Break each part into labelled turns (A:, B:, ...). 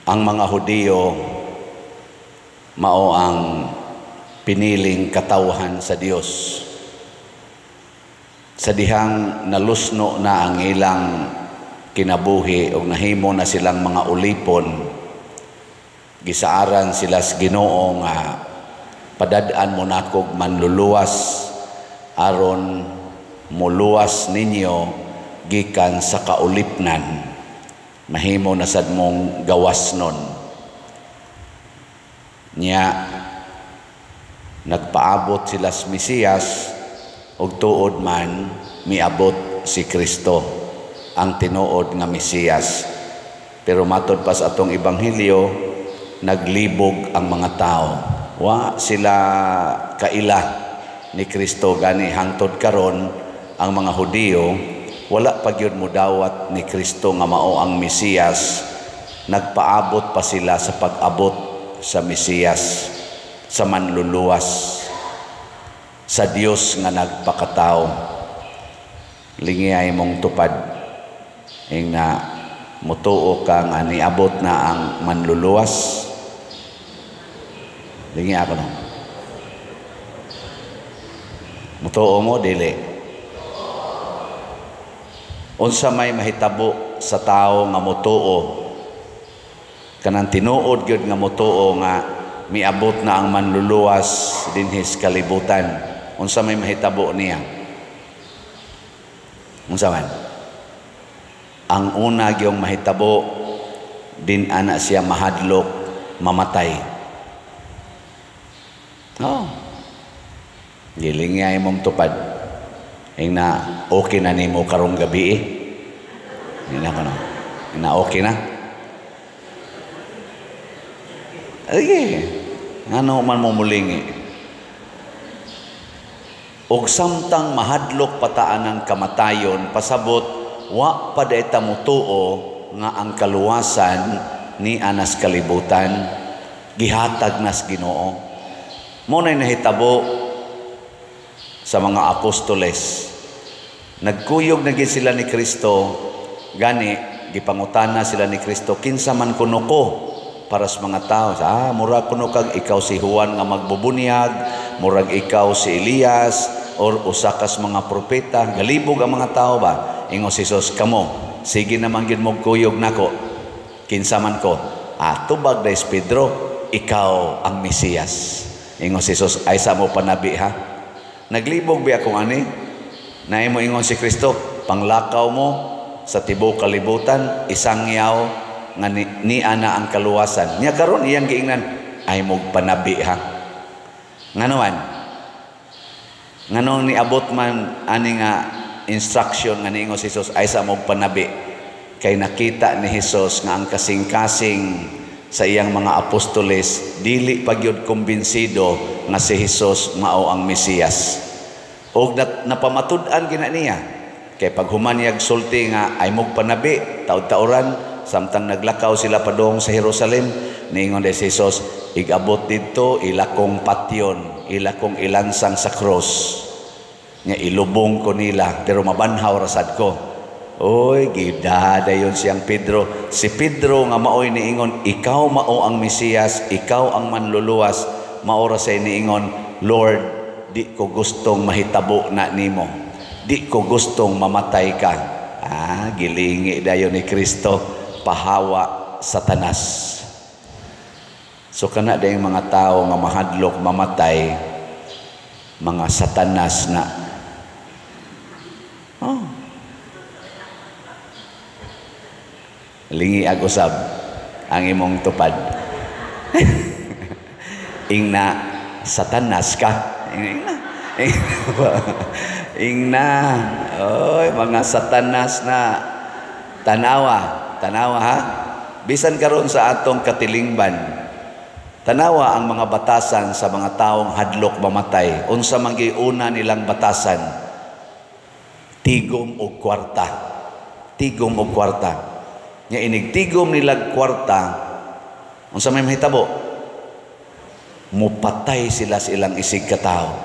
A: Ang mga Hudiyo mao ang piniling katawhan sa Dios. Sa dihang nalusno na ang ilang kinabuhi o nahimo na silang mga ulipon, gisaaran sila sa Ginoo nga padad-an mo nakog manluluwas aron muluwas ninyo gikan sa kaulipnan, mahimo na sad mong gawas nun. Nya nagpaabot sila sa Mesiyas, ug tuod man miabot si Kristo, ang tinuod nga Mesiyas. Pero matod pa sa atong ebanghelyo, naglibog ang mga tao. Wa sila kaila ni Kristo. Gani hangtod karon ang mga Hudiyo wala pa gyud modawat ni Kristo nga mao ang Mesiyas. Nagpaabot pa sila sa pag-abot sa Mesiyas, sa manluluwas, sa Dios nga nagpakatao. Lingi mong tupad. Ing na mutuo ka nga niabot na ang manluluwas. Lingi ako no. Mutuo mo dili? Unsa may mahitabo sa tao nga mutuo, kanang tinuod gyud nga mutuo nga miabot na ang manluluwas dinhi sa kalibutan? Unsa may mahitabo niya? Unsa man? Ang una gyung mahitabo, din ana siya mahadlok mamatay. Oh. Giling nga imong tupad. Ing na okay na nimo karong gabi eh. Ing na kono. Ing na okay na. Sige. Ngano man mo mulingi? Og samtang mahadlok pataan ang kamatayon, pasabot wa pa ta mutuo nga ang kaluwasan ni anas kalibutan gihatag nas Ginoo. Mo nay nahitabo sa mga apostoles. Nagkuyog na gid sila ni Kristo, gani gipangutana sila ni Kristo, kinsa man kuno ko para sa mga tao? Ah, murag kuno kag ikaw si Juan nga magbubunyag, murag ikaw si Elias or usa kas mga propeta. Galibog ang mga tao ba? Ingon si Jesus, kamo, sige naman gyud mo kuyog nako. Kinsa man ko? Ah, tubag dais Pedro, ikaw ang Mesiyas. Ingon si Jesus, ay sa mo panabi ha. Naglibog biya kung ani? Naimo ingon si Kristo, panglakaw mo sa tibuok kalibutan, isangyaw nga ni ana ang kaluwasan. Nya karon iyang giingnan, ay mog panabi ha. Ngano man? Nganong niabot man ani nga instruction nga niingon si Jesus ay sa mog panabi? Kay nakita ni Jesus nga ang kasing-kasing sa iyang mga apostoles dili pa gyud kumbinsido nga si Jesus mao ang Mesiyas. Og napamatud-an gina niya. Kay pag human niyag sulti nga ay mog panabi, taud-tauran samtang naglakaw sila padung sa Jerusalem, niingon si Jesus, igabot didto ila kong patyon, ila kong ilansang sa cross. Nya ilubong ko nila pero mabanhaw ra sad ko. Oy, gidada yon siyang Pedro. Si Pedro nga maoy niingon, ikaw mao ang Mesiyas, ikaw ang manluluwas, mao ra say niingon, Lord, di ko gustong mahitabo na nimo. Di ko gustong mamatay ka. Ah, gilingi dayon ni Kristo, pahawa Satanas. So kana dayong mga tao nga mahadlok mamatay, mga Satanas na. Oh. Lingi ag usab ang imong tupad. Ingna Satanas ka. Ingna. Ingna. Oy, mga Satanas na. Tanawa, tanawa ha. Bisan karon sa atong katilingban, tanawa ang mga batasan sa mga taong hadlok mamatay. Unsa man giuna nilang batasan? Tigom og kwarta. Tigom og kwarta. Nya inig tigom nilag kwarta, unsa may mahitabo? Mupatay sila sa ilang isig katao.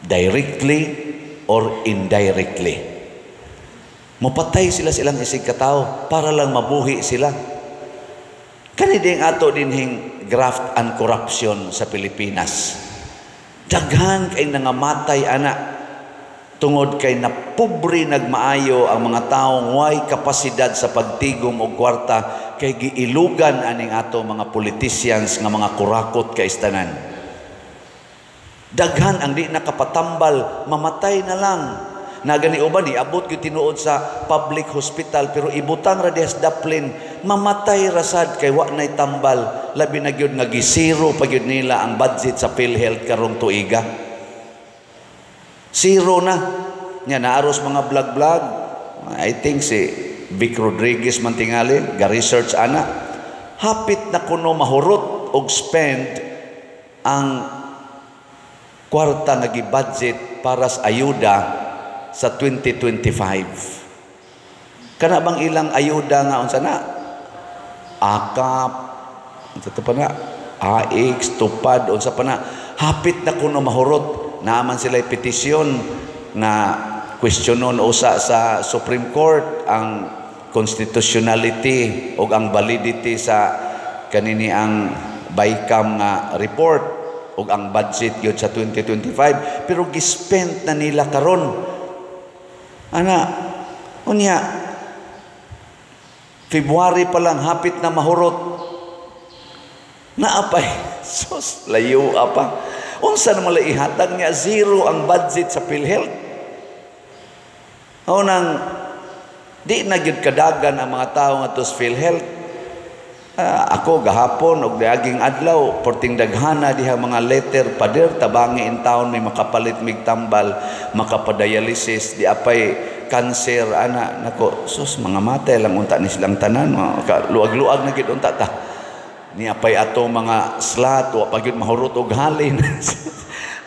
A: Directly or indirectly. Mupatay sila sa ilang isig katao para lang mabuhi sila. Kani ding ato dinhing graft and corruption sa Pilipinas. Daghan kay nangamatay ana tungod kay napobre nagmaayo ang mga taong way kapasidad sa pagtigom og kwarta kay giilugan aning ato mga politicians nga mga kurakot kay tanan. Daghan ang di nakapatambal, mamatay na lang. Na gani uban iabot gyud tinuod sa public hospital, pero ibutang ra diha sa daplin, mamatay ra sad kay wa nay tambal. Labi na gyud nga gisiro pa gyud nila ang budget sa PhilHealth karong tuiga. Zero na. Nya naaros mga vlog-vlog. I think si Vic Rodriguez man tingali, ga-research ana. Hapit na kuno mahurot og spend ang kwarta nga gi-budget para sa ayuda sa 2025. Kana bang ilang ayuda nga unsa na? AKAP, unsa to pa na? AX, TUPAD, unsa pa na? Hapit na kuno mahurot. Naaman sila petisyon nga questionon usa sa Supreme Court ang constitutionality o ang validity sa kanini ang BICAM nga report ug ang budget gyud sa 2025, pero gispend na nila karon ana. Unya February pa lang, hapit na mahurot. Naapay sus, layo apa. Unsa na mala ihatag niya? Zero ang budget sa PhilHealth. O nang di na gyud kadagan ang mga tao nga sa PhilHealth. Ako gahapon og diaging adlaw, porting daghana diha mga letter, "Pader, tabangi in town may makapalit mig tambal, makapadialysis, di apay cancer," ana. Nako, sus, mga matay lang unta ni silang tanan. Luag-luag na gid unta ta ni apay ato mga slot, wa pa gyud mahurot og halin.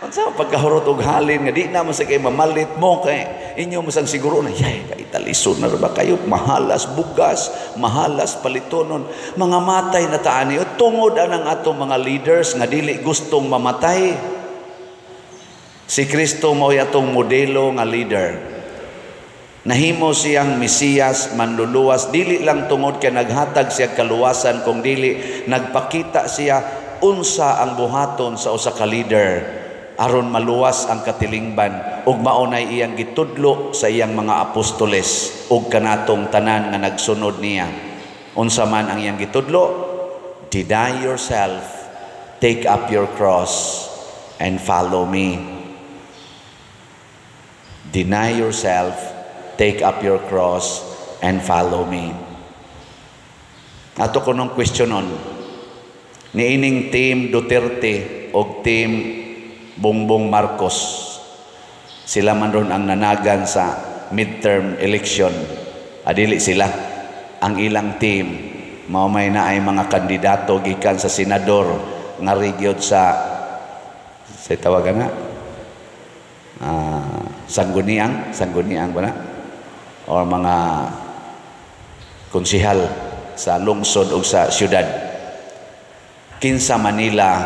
A: Unsa pagkahurot og halin nga di na man sa kay mamalit mo kay inyo mo sang siguro na yay kay talisod na ba kayo, mahalas bugas, mahalas palitonon. Mga matay na taani tungod anang atong mga leaders nga dili gustong mamatay. Si Kristo mao atong modelo nga leader. Nahimo siyang Mesiyas, manluluwas, dili lang tungod kay naghatag siya kaluwasan, kung dili nagpakita siya unsa ang buhaton sa usa ka leader aron maluwas ang katilingban, ug mao nay iyang gitudlo sa iyang mga apostoles ug kanatong tanan nga nagsunod niya. Unsa man ang iyang gitudlo? "Deny yourself, take up your cross and follow me." Deny yourself, take up your cross and follow me. Ato ko nung questionon niining Team Duterte og Team Bongbong Marcos, sila man ron ang nanagan sa midterm election. Adili sila, ang ilang team mao may na ay mga kandidato gikan sa senador nga gyud sa tawagan na sangguniang, sangguniang ba na, or mga konsihal sa lungsod o sa syudad. Kinsa Manila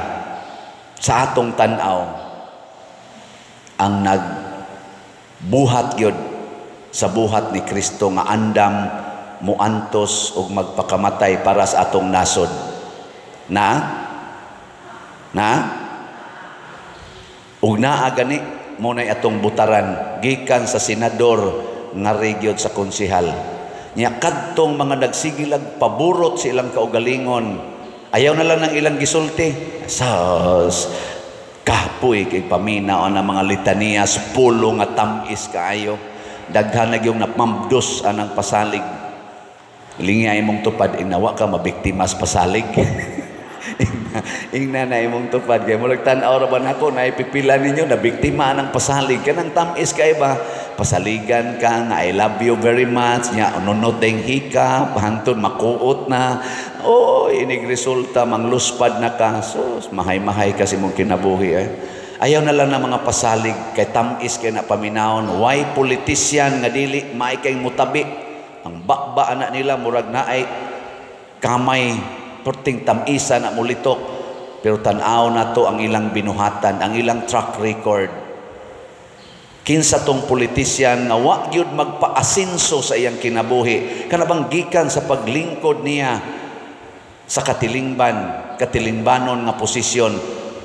A: sa atong tan-aw ang nagbuhat gyud sa buhat ni Kristo nga andam muantos ug magpakamatay para sa atong nasod? Na na ug naa gani mo nay atong butaran gikan sa senador nga gyud sa konsihal nya. Kadtong mga nagsigilag paburot sa ilang kaugalingon, ayaw na lang ng ilang gisulti. Sas, kapoy kay paminaw ang mga litanias, pulo nga tamis kaayo. Daghan na yung napamdos anang pasalig. Lingi ay mong tupad, inawa ka mabiktimas pasalig. Ingna na imong tupad kay murag tan-aw ra ba nako na ipipila ninyo na biktima anang pasalig, kanang tamis kay ba, pasaligan ka nga "I love you very much" nya ununot ding hikap hangtod makuot na. Oh, inig resulta mangluspad na ka. So mahay-mahay kasi mong kinabuhi eh. Ayaw na lang ng mga pasalig kay tamis kay na paminawon. Why politician nga dili maay kay mutabi ang bakba anak nila, murag naay kamay, perting tamisa na mulitok. Pero tan-aw na to ang ilang binuhatan, ang ilang track record. Kinsa tong politician nga wa gyud magpaasinso sa iyang kinabuhi, kana bang gikan sa paglingkod niya? Sa katilingban, katilingbanon nga posisyon,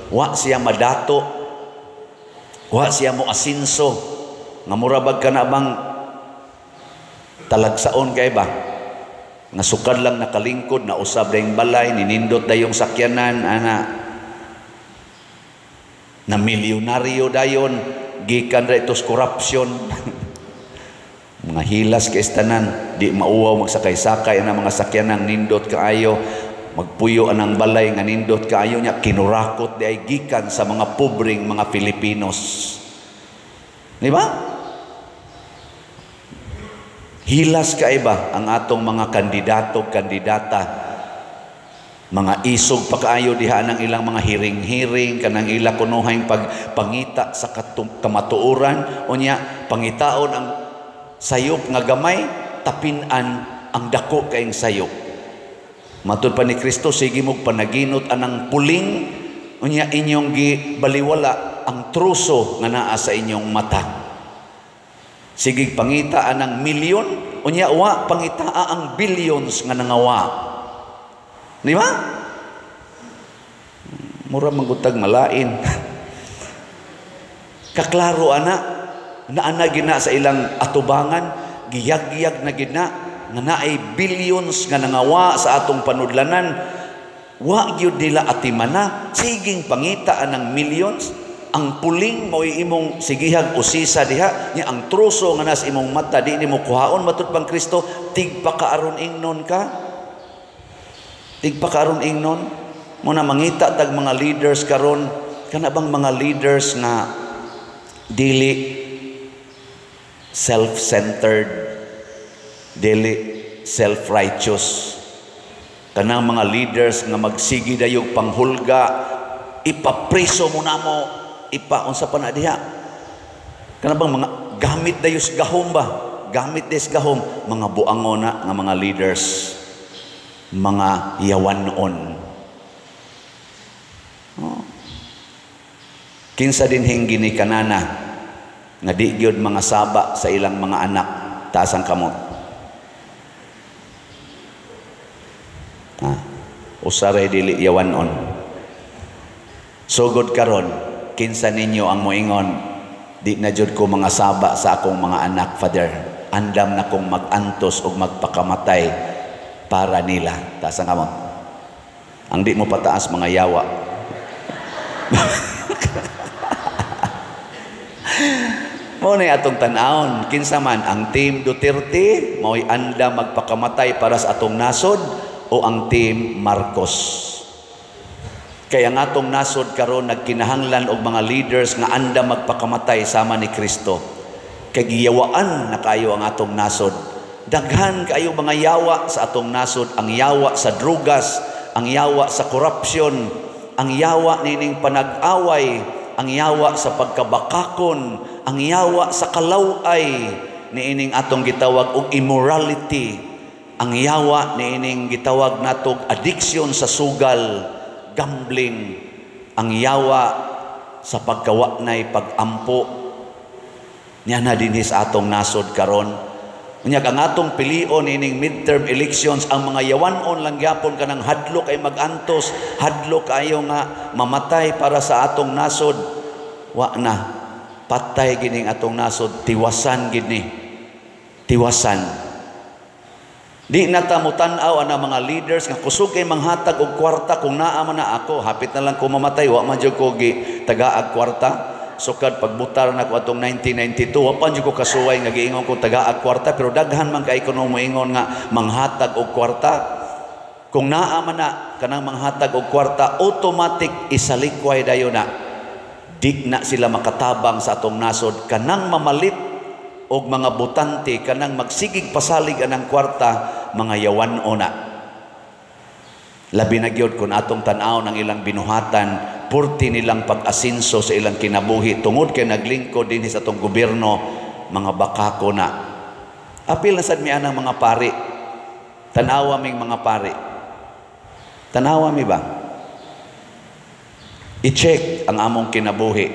A: wa siya madato, wa siya mo asinso, nga mura bag ka na bang talagsaon kay ba? Nga sukad lang nakalingkod, na usab dayong balay, ninindot dayong sakyanan, ana, na milyonaryo dayon, gikan ra itos corruption. Mga hilas kay tanan, di mauwaw magsakay-sakay ang mga sakyanan, nindot kaayo, magpuyo anang balay nga nindot kaayo niya, kinurakot di ay gikan sa mga pobreng mga Filipinos. Di ba? Hilas kaiba ang atong mga kandidato, kandidata. Mga isog pa kaayo diha ng ilang mga hiring-hiring, kanang ila kunuhay pagpangita sa kamatuoran, unya pangitaon ang sayop nga gamay, tapinan ang dako kaing sayop. Matud pa ni Kristo, sige mog panaginot anang puling, unya inyong gibaliwala ang truso nga naa sa inyong mata. Sige pangita anang milyon, unya wa pangitaa ang billions nga nangawa. Di ba? Mura manggutag malain. Kaklaro ana, naana gina sa ilang atubangan, giyag-giyag na gina nga naay billions nga nangawa sa atong panudlanan. Wa gyud nila atimana, siging pangita anang millions. Ang puling mo'y imong sigihag usisa diha, nya ang truso nga nas imong mata di nimo kuhaon. Matud pang Kristo, tigpakaaron ingnon ka. Tigpakaaron ingnon. Muna mangita tag mga leaders karon, kana bang mga leaders nga dili self-centered, dili self-righteous. Kanang mga leaders nga magsigi dayog panghulga, ipapriso mo namo, ipa unsa pa na diha. Kana bang mga gamit dayos gahom ba? Gamit dayos gahom, mga buangon na nga mga leaders, mga yawanon. Oh. Kinsa dinhing ginikanana nga di gyud mga saba sa ilang mga anak, taas ang kamot. Usaray dili yawanon. Sugod karon, kinsa ninyo ang moingon, di na jud ko mga saba sa akong mga anak, Father. Andam na kong mag-antos og magpakamatay para nila. Taas ang kamot. Ang di mo pataas, mga yawa. Mao na atong tan-awon, kinsa man ang team Duterte mao'y andam magpakamatay para sa atong nasod, o ang team Marcos. Kaya ang atong nasod karon nagkinahanglan og mga leaders nga andam magpakamatay sama ni Kristo. Kay giyawaan na kayo ang atong nasod. Daghan kayo mga yawa sa atong nasod, ang yawa sa drugas, ang yawa sa korupsyon, ang yawa nining panag-away, ang yawa sa pagkabakakon, ang yawa sa kalaway niining atong gitawag og immorality, ang yawa niining gitawag natog addiction sa sugal, gambling, ang yawa sa pagkawanay pagampo. Niya na dinhi sa atong nasod karon. Unya ang atong pilion ining midterm elections, ang mga yawanon lang gyapon kanang hadlok ay magantos, hadlok ayo nga mamatay para sa atong nasod. Wa na, patay gining atong nasod, tiwasan gid ni. Tiwasan. Di na ta motan-aw ana mga leaders nga kusog kay manghatag og kwarta kung naa man na ako, hapit na lang ko mamatay, wa man jud ko gi tagaag kwarta. Sukad pagbutar na ko atong 1992, wa pa jud ko kasuway nga giingon ko tagaag kwarta, pero daghan man kay kuno moingon nga manghatag og kwarta. Kung naa man na kanang manghatag og kwarta, automatic isalikway dayon na. Di na sila makatabang sa atong nasod. Kanang mamalit og mga butante, kanang magsigig pasalig anang kwarta, mga yawan-o na. Labi na gyud kung atong tan-aw ng ilang binuhatan, purti nilang pag-asinso sa ilang kinabuhi tungod kay naglingkod dinhi sa atong gobyerno, mga bakako na. Apil na sad mi anang mga pari. Tan-awa ming mga pari. Tan-awa mi ba? I-check ang among kinabuhi.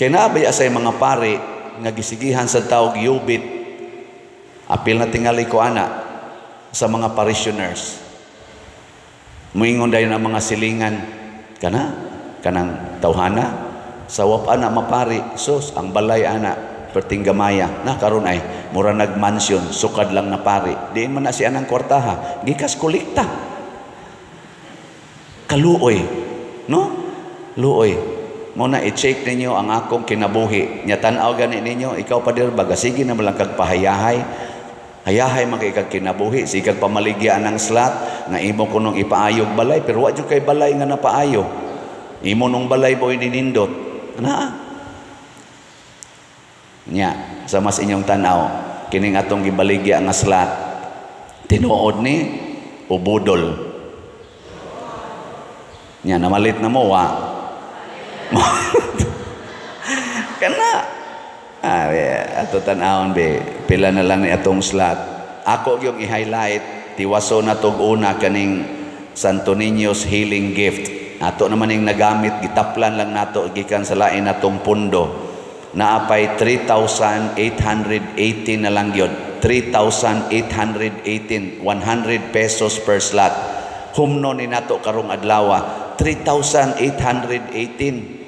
A: Kay naabay asay mga pari nga gisigihan sa tawag yubit. Apil na tingali ko ana sa mga parishioners. Moingon dayon ang mga silingan, kana kanang tawhana sa wap ana mapari, sus ang balay ana perting gamaya na karon ay mura nag-mansion, sukad lang na pari. Diin man na siya ng kwartaha, gikas kolekta. Kaluoy, no? Luoy. Mo na i-check ninyo ang akong kinabuhi. Nya tan-aw gani ninyo, ikaw pader baga sige na malang kag pahayahay. Hayahay man kay kag kinabuhi, sige kag pamaligya ng slot nga imo kunong ipaayog balay, pero wa jud kay balay nga napaayo. Imo nung balay boy ninindot. Ana. Nya sa mas inyong tan-aw, kining atong gibaligya nga slot, tinuod ni o budol? Nya namalit na mo wa. Kana ato tan-awon be, pila na lang ni atong slot. Ako yung i-highlight, tiwaso na tog una kaning Santo Niño's Healing Gift. Ato naman yung nagamit, gitaplan lang nato gikan sa lain natong pundo. Naapay 3,818 na lang yun. 3,818, 100 pesos per slot. Humno ni nato karong adlawa, 3,818.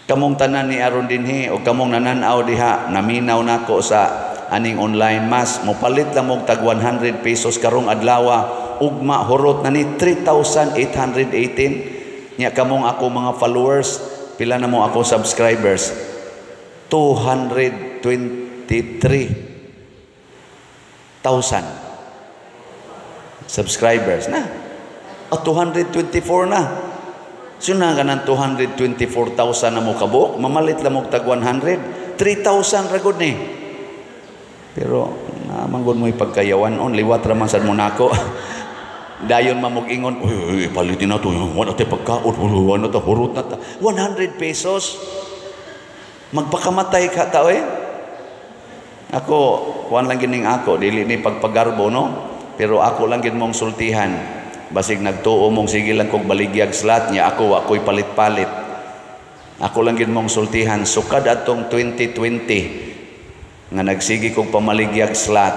A: Kamong tanan ni aron dinhi o kamong nananaw diha, naminaw nako sa aning online mass, mopalit lang og tag 100 pesos karong adlawa, ugma hurot na ni 3,818. Nya kamong ako mga followers, pila na mo ako subscribers? 223,000 subscribers na. O 224 na. So na ka ng 224,000 na mo kabuok, mamalit lang mo tag 100, 3,000 ragod ni. Pero namanggod mo ipagkayawan on, liwat raman sad mo nako. Dayon mamug-ingon, uy, uy, palitin na to, wala tayo pagkaon, wala ta, hurot na ta. 100 pesos. Magpakamatay ka tao eh. Ako, kuan lang gining ako, dili ni pagpagarbo, no? Pero ako lang gin mong sultihan. Basig nagtuo mong sige lang kog baligyag slot niya, ako wa ko'y palit-palit. Ako lang gin mong sultihan, sukad atong 2020 nga nagsige kog pamaligyag slot,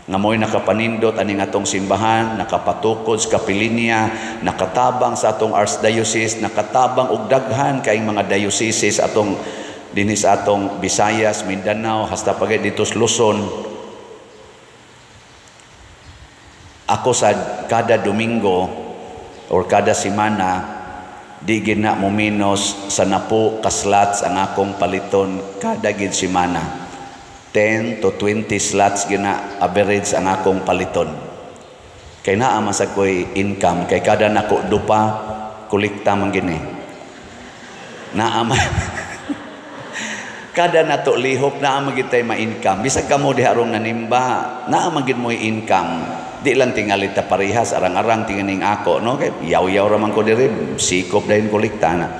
A: nga mo'y nakapanindot aning atong simbahan, nakapatukod sa kapilinya, nakatabang sa atong archdiocese, nakatabang og daghan kaayong mga dioceses atong dinhi sa atong Visayas, Mindanao, hasta pa dito sa Luzon. Ako sa kada Domingo or kada semana di gid na mo minus sa napo ka slots ang akong paliton kada gid semana. 10 to 20 slots gina average ang akong paliton. Kay naa man sa ko'y income, kay kada nako dupa kolekta man gini. Naa man kada nato lihok naa man gid tay ma-income. Bisag kamo diha rong nanimba, naa man gid mo'y income. Di lang tingali ta parehas, arang-arang tinganing ako, no? Kay yaw-yaw ra man ko diri, sikop dayon kolekta na.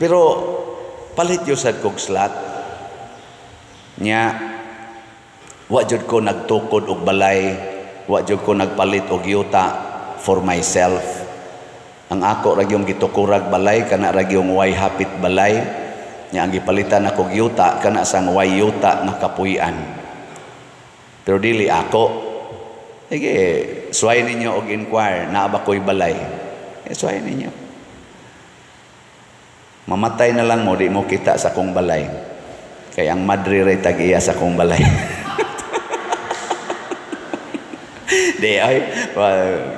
A: Pero palit yo sad kog slot. Nya wa jud ko nagtukod og balay, wa jud ko nagpalit og yuta for myself. Ang ako ra gyud gitukurag balay, kana ra gyud way hapit balay. Nya ang gipalitan akog yuta kana sang way yuta nga kapuy-an. Pero dili ako. Sige, suway ninyo og inquire, naa ba ko'y balay? Suway ninyo. Mamatay na lang mo, di mo kita sa kong balay. Kay ang madre ray tag-iya sa kong balay. Di ay,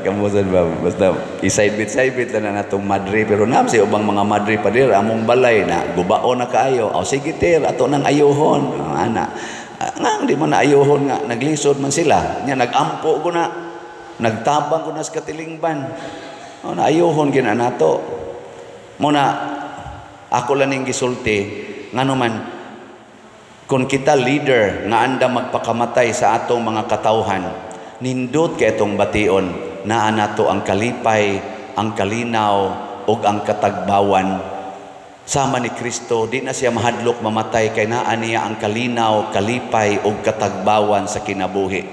A: kamusan ba? Basta iside-bit lang na natong madre. Pero naam si ubang mga madre pa dir, among balay na, gubao na kaayo. O sige tir, ato nang ayuhon. Ana. Nga, di mo na ayuhon nga, naglisod man sila. Nya, nagampo ko na, nagtabang ko na sa katilingban. O, naayuhon gina nato. Muna, ako lang ning gisulti, ngano man, kung kita leader nga anda magpakamatay sa atong mga katawhan, nindot kay itong bation, naa nato ang kalipay, ang kalinaw, ug ang katagbawan. Sama ni Kristo, di na siya mahadlok mamatay kay naa niya ang kalinaw, kalipay ug katagbawan sa kinabuhi.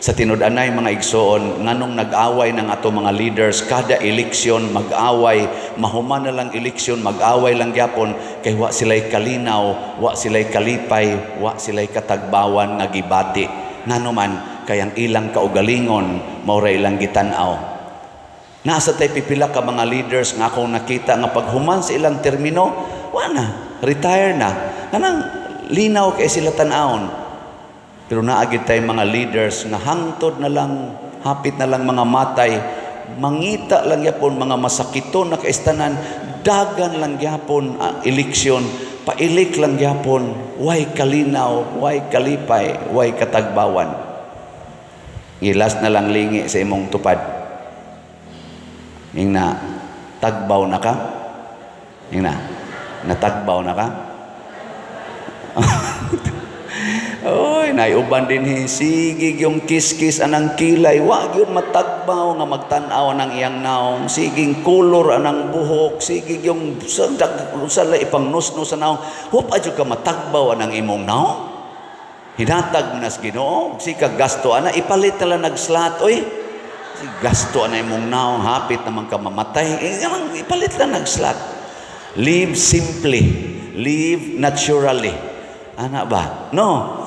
A: Sa tinud-anay mga igsoon, nganong nag-away ng ato mga leaders kada eleksyon mag-away, mahuman na lang eleksyon mag-away lang gyapon kay wa sila'y kalinaw, wa sila'y kalipay, wa sila'y katagbawan nga gibati. Ngano man Kay ang ilang kaugalingon mao ra ilang gitan-aw. Naa sa tay pipila ka mga leaders nga akong nakita nga paghuman sa ilang termino, wa na, retire na. Kanang linaw kay sila tan-awon. Pero naa gyud tay mga leaders nga hangtod na lang, hapit na lang mga matay, mangita lang yapon mga masakiton na kaistanan, dagan lang gyapon eleksyon, pa-elect lang gyapon, way kalinaw, way kalipay, way katagbawan. Gilas na lang lingi sa imong tupad. Ingna, tagbaw na ka? Ingna, natagbaw na ka? Oy, naiuban din hi. Sige yung kiskis anang kilay. Wa gyud matagbaw nga magtan-aw ng iyang naong. Siging kolor anang buhok. Sige yung sa, sa ipang nusno sa naong. Hup adyo ka matagbaw anang imong naong. Hinatag mo na sa Ginoo. Sige gasto ana ipalit na lang nag-slot. Oy, si gasto ana imong naong. Hapit naman ka mamatay. Eh, ipalit lang nag-slot. Live simply. Live naturally. Ana ba? No.